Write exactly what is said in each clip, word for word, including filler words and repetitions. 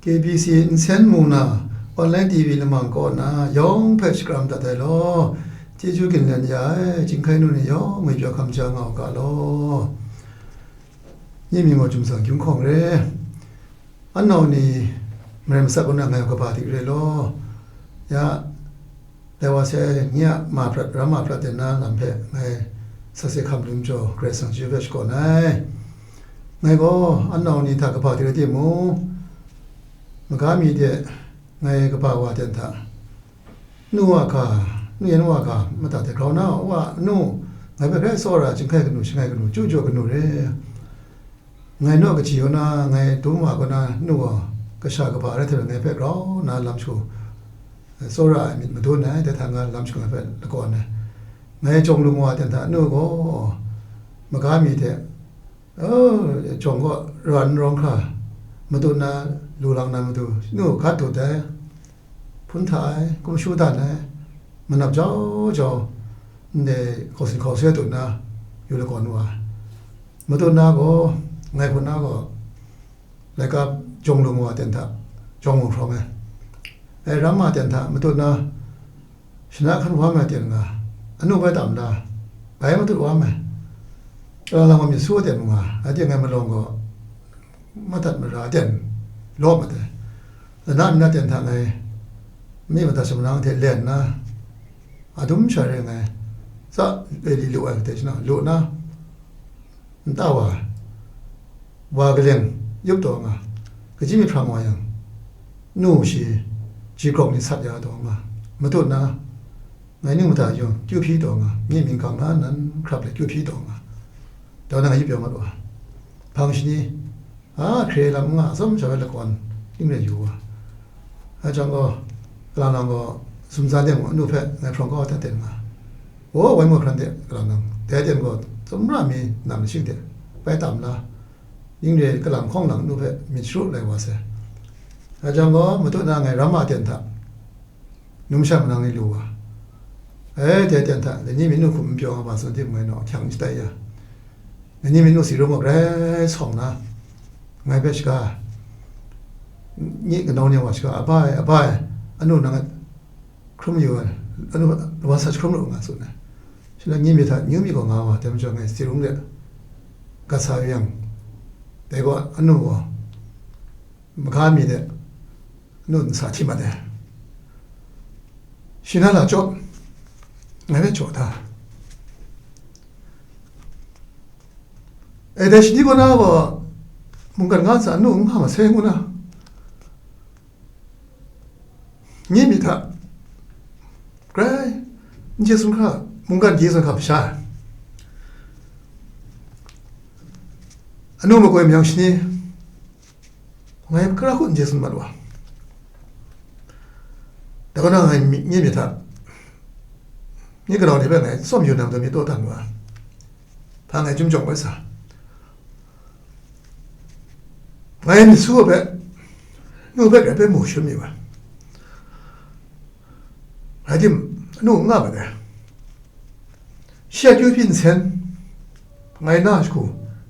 K B C nsen mung na online T V lamang kaw na yawng hpe shakram dat ai law, chyeju ginlen ya ai, chyinghkai nu ni yawng ngwipyaw hkam ja nga u ga law. Nye mying gaw Jumsang Gyung Hkawng re. Anau ni marai masak kaw na ngai gaw kaba dik re law. Ya, dai wa sai nye a ma prat, ram ma prat ten na lam hpe ngai sakse hkam dum jaw, Karai Kasang chyeju hpe shakawn ai. Ngai gaw anau ni hta kaba dik rai timung, maga mi de ngai kaba wa ten hta, nu wa ga, nu yan wa ga, mada de grau na, wa nu, ngai hpe grai tsawra, chyinghkai kanu, shangai kanu, chyu jaw kanu re. Ngai naw kaji kaw na, ngai dum wa kaw na, nu gaw, kasha kaba rai hte maren ngai hpe grau na lam shagu, tsawra ai myit madun ai, dai hta nga lam shagu ngai hpe lakawn ai. Ngai jawng lung wa ten hta, nu gaw, maga mi hte, oh, jawng gaw ra n rawng hkra, madun na, lu lang na matu, nu gat dut ai, hpun hta ai, kum shu dan ai, manap jau jau, ndai hkau sin hkau swe dut na, yu lakawn wa ai. Matut na gaw, ngai hpun na gaw, laika jawng lung wa ten hta, jawng mung hrawng ai. Ai ram ma ten hta, matut na, shana hkan wa ma ten nga, anu bai tam da, bai matut wa ma, lang lang wa myit su wa ten nga, a teng ngai malawng gaw, madat mara ten, law ma ten, lana mi na ten hta ngai, mi madat shamanang hte len na, a dum sha re ngai, tsa e li lu ai, hte shana, lu na, nta wa, wa kaleng yup taw nga, kaji myit hprang wa yang, nu shi, ji grawng ni sat ya taw nga, matut na, ngai ning mada yung, kyu hpyi taw nga, myi mingkang na nan hkrap let kyu hpyi taw nga, taw na nga yup yaw mat wa, hpang shani, a hkre lam n nga, atsawm sha ai lakawn, ning rai yu wa, a jang gaw, kalang lang gaw, sumtsa teng gaw, anu hpe ngai hprawng kau hta ten nga, Wa wai mung hkran de, kalang nang, dai aten gaw, tsawmra mi nam lashing de, bai tam la, ning re kalang hkawng lang nu hpe myit sharu lai wa sai. Dai jang gaw, matut na ngai ram ma aten hta, numsha manang ni lu wa. E, dai aten hta, dai ni myit nu hkum n pyaw nga ma tsun tim ngai naw, hkyang n shatai ya. Dai ni myit nu si rum gaw grai sawng na, ngai hpe shaga, nye kanau ni wa shaga, abai, abai, anu nang hkrum yu ai, anu, wan sa jahkrum lu nga tsun ai. Shi na nye myit hta, nyu mi gaw nga wa, dai majaw ngai tsi rum de, gat sa yu yang, dai gaw anu gaw, maga mi de, anu nsa hti mat ai. Shi na la jaw, ngai hpe jaw da. E, dai shani kaw na gaw, mungkan nga nsa anu n nga masai ngu na, Nye myit hta, grai, n chye sumhkra, mungkan chye sumhkra hpa sha ai. Anu makoi mayang shani, ngai hkra hku n chye sum mat wa. Dai kaw na ngai mi-, nye myit hta, nye kanau ni hpe ngai tsawm yu na matu myit taw dan wa. Hpa ngai chyum jawng bai sa. Ngai myit su hpe, nu hpe grai hpe mu shangun mi wa. Rai tim, anu n nga mat ai. Shi a kyu hpyi nsen, ngai na shagu,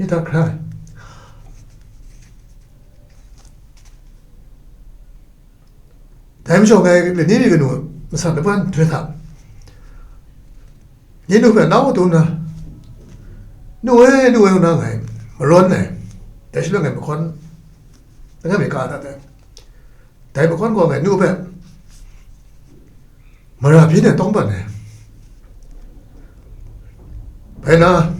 myit hta hkra ai. Dai majaw ngai lani mi kanu masat laban nhtoi hta, nye nu hpe nau dum na, nu e, nu e, ngu na ngai marawn ai, dai shaloi ngai mahkawn langai mi ka dat ai. Dai mahkawn gaw ngai nu hpe mara byin ai tawng ban ai. Bai na,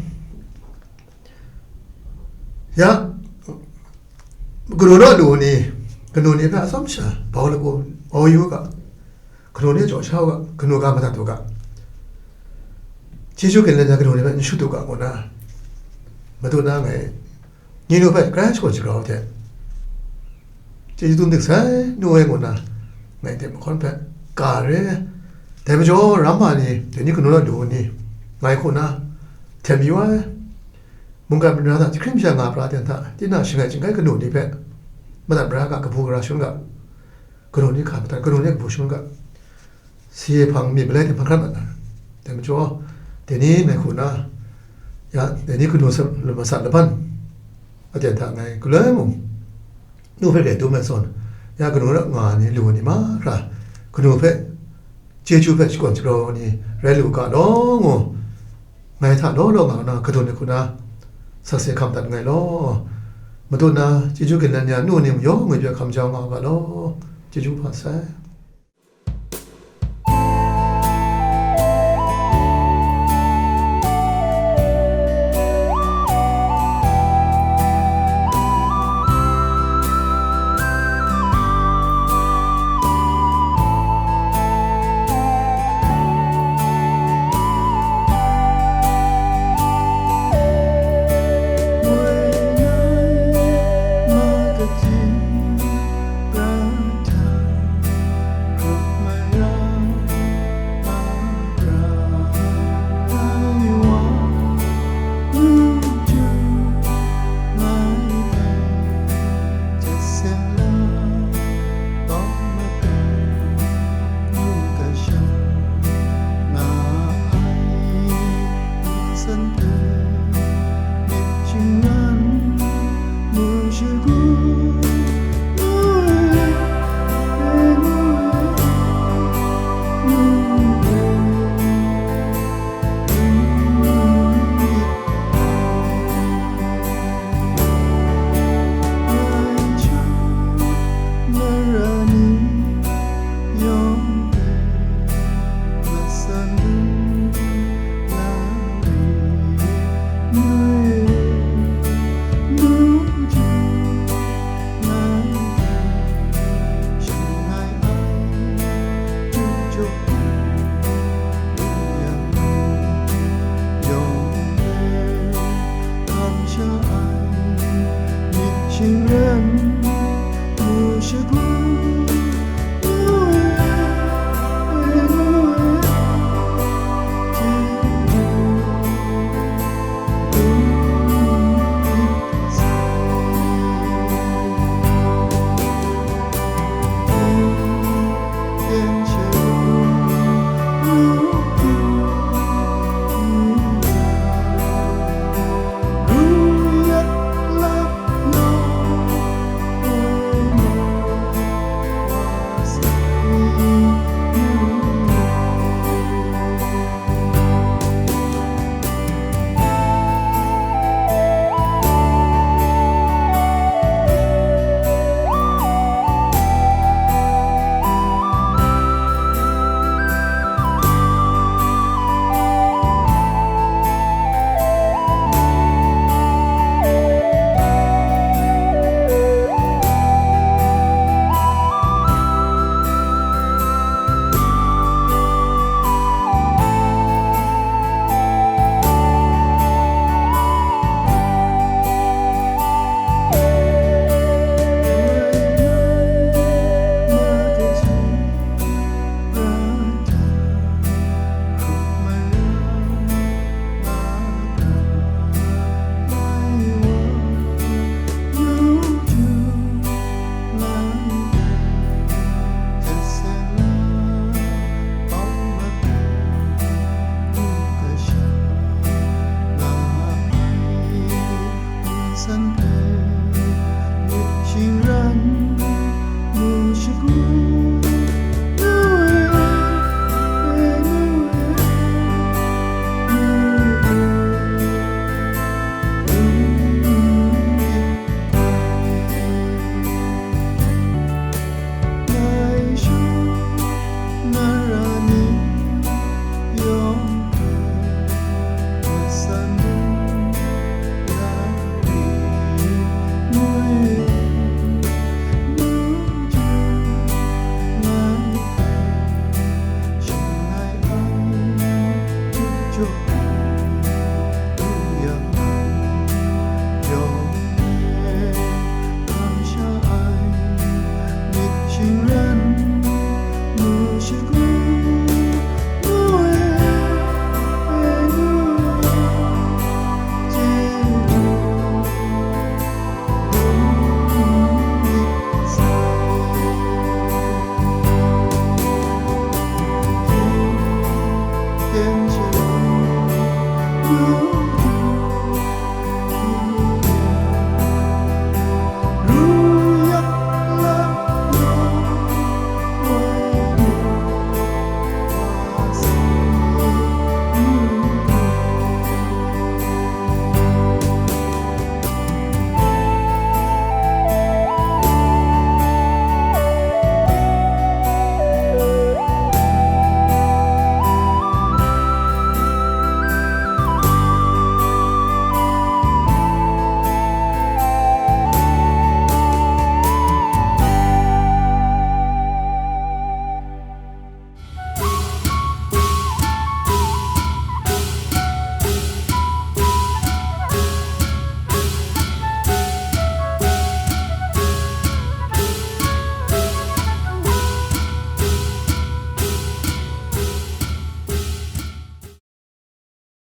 ya, kanu naw lu ni, kanu ni hpe atsawm sha bau lagu, bau yu u ga, kanu ni jaw sha u ga, kanu ga madat u ga, chyeju ginlen ai kanu ni hpe n shut u ga, ngu na, madu na ngai, nye nu hpe grai shakawn shagrau hte, chyeju dum dik sai, nu ai, ngu na, ngai hte mahkawn hpe ka re ai. Dai majaw, ramma ni, dai ni kanu naw lu ni, ngai hku na, htem yu ai. Mungkan mara hta jahkring masha nga pra ten hta, tinang shangai chyinghkai kanu ni hpe madat mara ga, kabu gara shangun ga, kanu ni hka madat, kanu ni kabu shangun ga, si hpang myit malai hte hpan hkrat mat na. Dai majaw, dai ni ngai hku na, ya, dai ni kanu sa-, masat laban aten hta ngai galoi mung, nu hpe rai dum ai zawn, ya kanu ra nga ai ni lu ni mahkra, kanu hpe, chyeju hpe shakawn shagrau ai ni rai lu ga law ngu, ngai hta law law nga na kadun ai hku na, sakse hkam dat nngai law. Madu na chyeju ginlan ya nu ni mayawng ngwi hpe hkam jau nga u ga law, chyeju hpa sai.